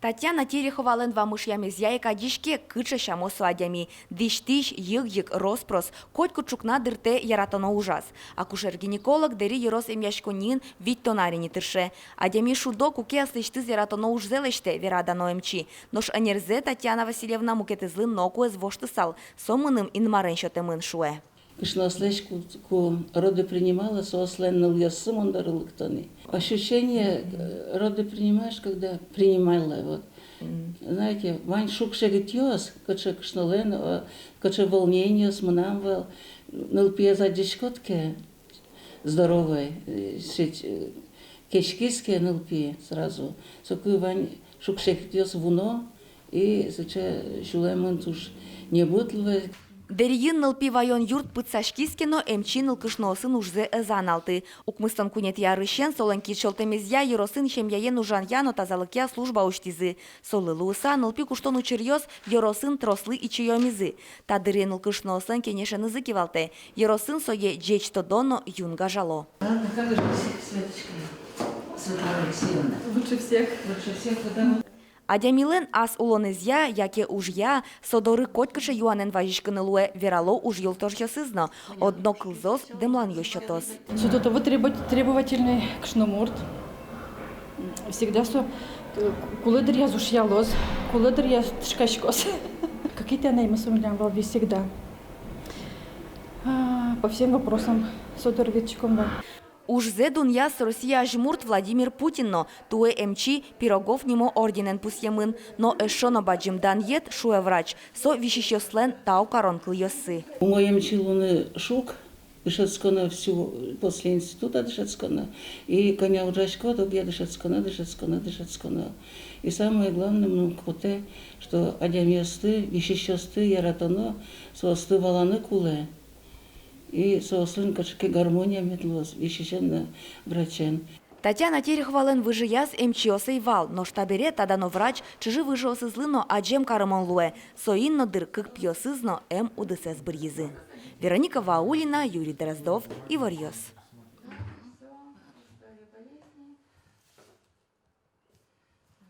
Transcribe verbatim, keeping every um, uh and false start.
Татьяна Тереховалэн вамышъямезъя ик адӟиське, кыӵе сямо со адями. Дӥсьтӥсь, йыг-йыг, рос-прос, котькуд ӵукна дыртэ яратоно ужаз. Акушер-гинеколог Дэри ёрос эмъяськонниын витьтон ар ини тырше. Адями шудо, куке аслэсьтыз яратоно ужзэ лэсьтэ, вера дано эмчи. Нош ӧнерзэ Татьяна Васильевна мукетызлы ноку ӧз воштысал, со мыным Инмарен сётэмын, шуэ. Кышноослэсь ку, ку роды принимала, соослэн нылъёссы мон доры лыкто ни. Ощущение, э, роды принимаешь, когда принимала, вот. Знаете, вань шуг-секытъёс, кыӵе кышнолэн, э, кыӵе волнениос мынам вал, нылпиез адӟиськод ке, здоровой, э, сыӵе, э, кеськиз ке нылпи сразу, соку вань шуг-секытъёс вуно, и сыӵе сюлэмын туж небыт луэ. Дэриын нылпи ваён юрт пытсаськиз ке но, эмчи нылкышноосын ужзэ ӧз аналты. Укмыстон куинетӥ арысен солэн киысь сёлтэмезъя ёросын семьяен ужанъя но тазалыкъя служба усьтӥзы. Солы луыса, нылпи куштон учыръёс ёросын трослы ичиёмизы. Та дыре нылкышноослэн кенешенызы кивалтэ. Ёросын сое ӟеч тодо но юн гажало. Ладно, как же Светочка? Светлана Алексеевна. Лучше всех. Лучше всех, да? Адямилэн ас улонэзъя яке ужъя со доры котькыӵе юанэн вазиськыны луэ, верало уж юлтошъёсыз но. Одно кылзоз, дэмланъёс сётоз. Со до того требо-, требовательный кышномурт. Всегда со, э, кулэ дыръяз ушъялоз, кулэ дыръяз тышкаськоз. Какие-то она ему со милям вал весь всегда. А, по всем вопросам со доры ветлӥськом вал. Ужзэ дунъяз Россия азьмурт Владимир Путин но. Туэ эмчи Пирогов нимо орденэн пусъемын. Но эшшо но бадӟым данъет, шуэ врач, со висисьёслэн тау карон кылъёссы. Умой эмчи луыны шуг, дышетсконо всю, после института дышетсконо. И кӧня ужаськод, огъя дышетсконо, дышетсконо, дышетсконо. И самое главное, мыным потэ, что адямиосты, висисьёсты яратоно, соосты валаны кулэ. И соослэн кыӵе ке гармония мед луоз висисен но врачен. Татьяна Тереховалэн выжыяз эмчиос ӧй вал, нош табере та дано врач чыжы-выжыосызлы но адӟем карымон луэ. Соин но дыр кык пиосыз но эм удысэз быръизы. Вероника Ваулина, Юрий Дроздов, «Иворъёс».